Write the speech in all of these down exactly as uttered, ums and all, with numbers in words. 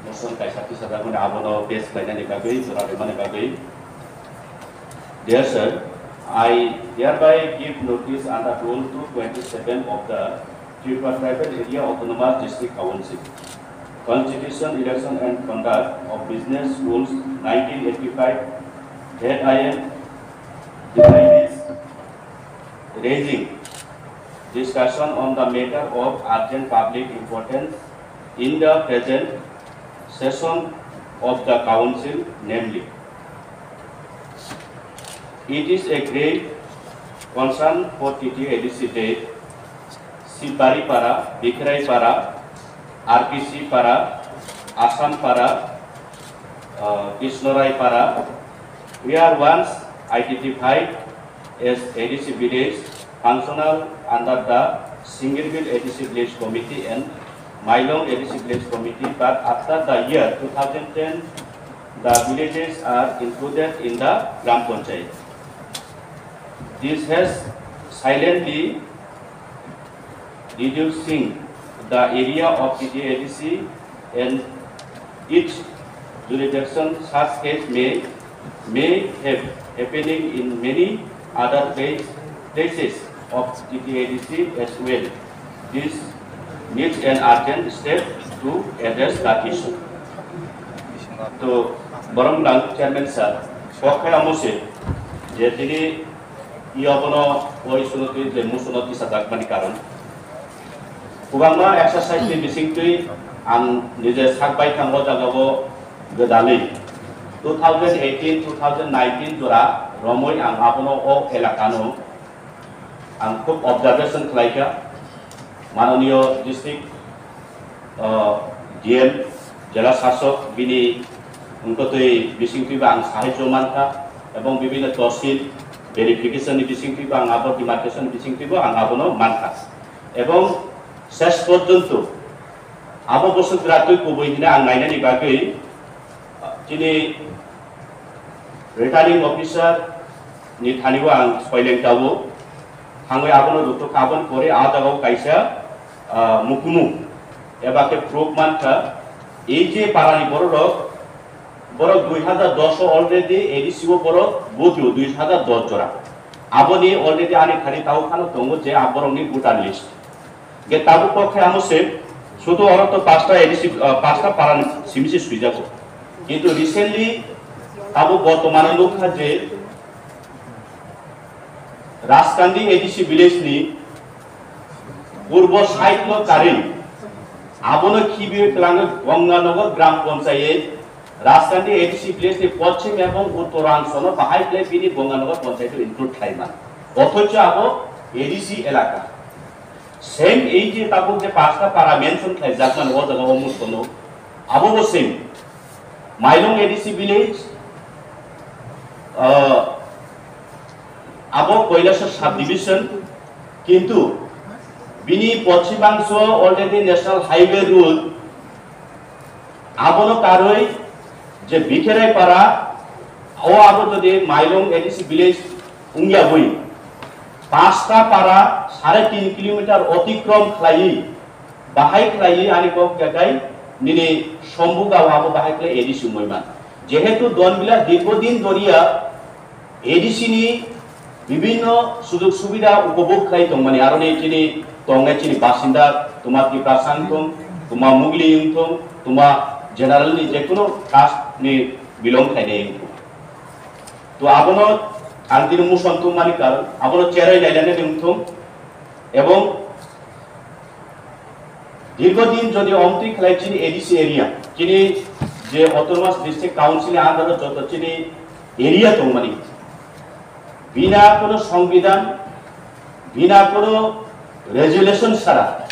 Motion kaisa tisajakmani abono pass khlainani bagwi, jora rwmani bagwi. Dear sir, I hereby give notice under Rule two twenty-seven of the Tripura Tribal Area Autonomous District Council, Constitution, Election and Conduct of Business Rules nineteen eighty-five, that I am hereby raising discussion on the matter of urgent public importance in the present session of the council, namely, it is a great concern for T T A D C that Sibari Para, Bikrai Para, R P C Para, Assam Para, uh, Krishnarai Para, where once identified as A D C village functional under the Singerbil A D C Village Committee and Mailong A D C Village Committee, but after the year two thousand ten, the villages are included in the Gram Panchayat. This has silently reducing the area of T T A D C and its jurisdiction. Such case may, may have happening in many other place, places of T T A D C as well. This needs an urgent step to address the issue. To, borok lang chairman sir, kok khe amo se, je tini i abono o issue no twi je motion no tisajakmani karon. Kwbangma exercise ni bisingtwi ang nije sak baithang o jagao gwdalwi two thousand eighteen, two thousand nineteen jora romwi ang abono o elakano ang khub observation khlaikha. Mananiyo district, uh, D M, jela sasok bini wngkotwi bisingtwibo ang sahajyo mankha, ebong bibhinno tosil verification ni bisingtwibo ang abo demarcation ni bisingtwibo ang abono mankha. Ebong ses porjonto abo bwswk gratwi kubui hwnwi ang nainani bagwi, uh, chini returning officer ni thani o ang soileng tabuk. Thangwi abono rwkthok kha, aboni pore a jagao kaisa, ah, mukumu eba khe proof mankha. Ei je parani bororok, borok dui hajar dos o already A D C o borok vote rw, dui hajar dos jora. Aboni already ani thani tabuk phano tongo je a borokni voter list. Ge tabuk kok khe amo se, sudu oro to pasta A D C, ah, pasta para ni simi se suijago. Kintu recently tabuk bortomane nukha je Raskandi A D C village ni purbo side no kari, abono khibiwi twlangwi Gonganagar Gram Panchayat, Raskandi A D C village ni poschim ebong uttor angsono bahai khlai bini Gonganagar Panchayat o include khlaima. Othocho abo A D C elaka. Same ei je tabuk je pasta para mention khlaijakmani o jaga o musono, abo bo same. Mailong A D C village, ah, abo Kailasor subdivision, kintu bini poschimangso already National Highway road, abono karwi je Bikherai para, o abo jodi Mailong A D C village wngya bui, pasta para sare tin kilometer otikrom khlaiwi, bahai khlaiwi ani kok jagai nini Sombuga o abo bahai khlai A D C wngwi man. Jehetu Donbila dirghodin doriya A D C ni bibhinno sujog subida upobhog khlai tongmani, aroni chini tongnai chini basinda, tuma Tiprasa wngthung, tuma Mugli wngthung, tuma general ni jekunu caste ni belong khlainai wngthung. To abono ang tini muson tongmani karon, abono cherai nainani wngthung, ebong dirghodin jodi omtwi khlai chini A D C area, chini je Autonomous District Council ni under o joto chini area tongmani, bina kono songbidan, bina kono resolution sara,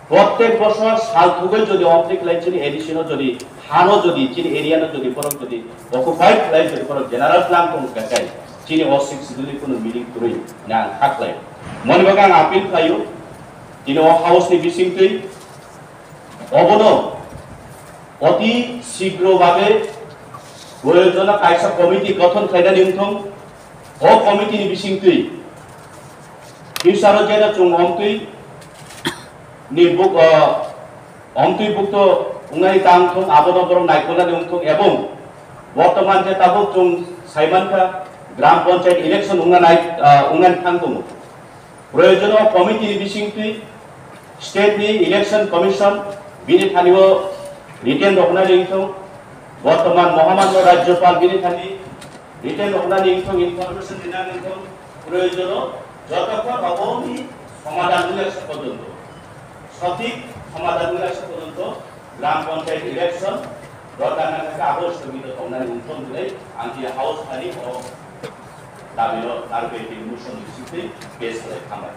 prottek bosor sal thugwi jodi omtwi khlai chini A D C no jodi hano jodi chini area no jodi borok jodi occupied khlai jodi borok general plan tong khe chini o six schedule ni kono meaning kwrwi hwnwi ang kha khlai. Moni bagwi ang appeal khlaio, tini o house ni bisingtwi obono oti sigro babe proyojona kaisa committee gothon khlainani wngthong. O committee ni bisingtwi future o jeno chwng omtwi ni buk, ah, omtwi bukto Wngnai tang thung, abono borok naikolnani wng thung, ebong bortoman je tabuk chwng saimankha, gram panchayat election wngna nai, ah, wngnani thang tongo. Proyojono committee ni bisingtwi state ni election commission bini thani o written roknani wng thung, bortoman mohamanno rajyopal bini thani written roknani wng thung, information rinani wng thung, proyojono jotokhon oboni somadhan wngya se porjonto, sothik somadhan wngya se porjonto gram panchayat election dorkar nangkha khe abo sthogito tongnani wng thung hinwi ang tini house thani o dabino narwkhe tini motion ni bisingtwi pass khlai khambai.